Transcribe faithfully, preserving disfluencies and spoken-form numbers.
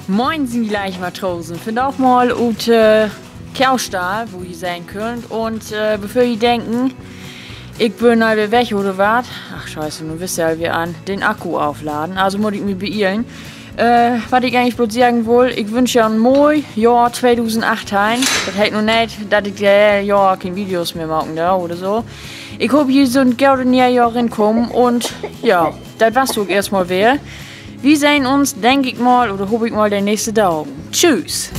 Moin, ji Leichtmatrosen. Vandaag mal ut Kehlstahl, wo ji sehn köönt. Un bevör ji denken, ik bün al weer weg oder wat, ach Scheiße, nu wist de al weer an, den Akku aufladen. Also mutt ik mi beilen. Wat ik egentlich bloot seggen wull: Ik wünsch jo en moi Johr tweedusend achtteihn. Dat heet nu neet, dat ik dat Johr keen Videos mehr maken do oder so. Ik hoop, ji sünd goot in dat Johr rinkamen un, ja, dat was 't ok eerstmal weer. Wi sehn uns, denk ik mal, oder hoop ik mal, de nächste Dagen. Tschüss.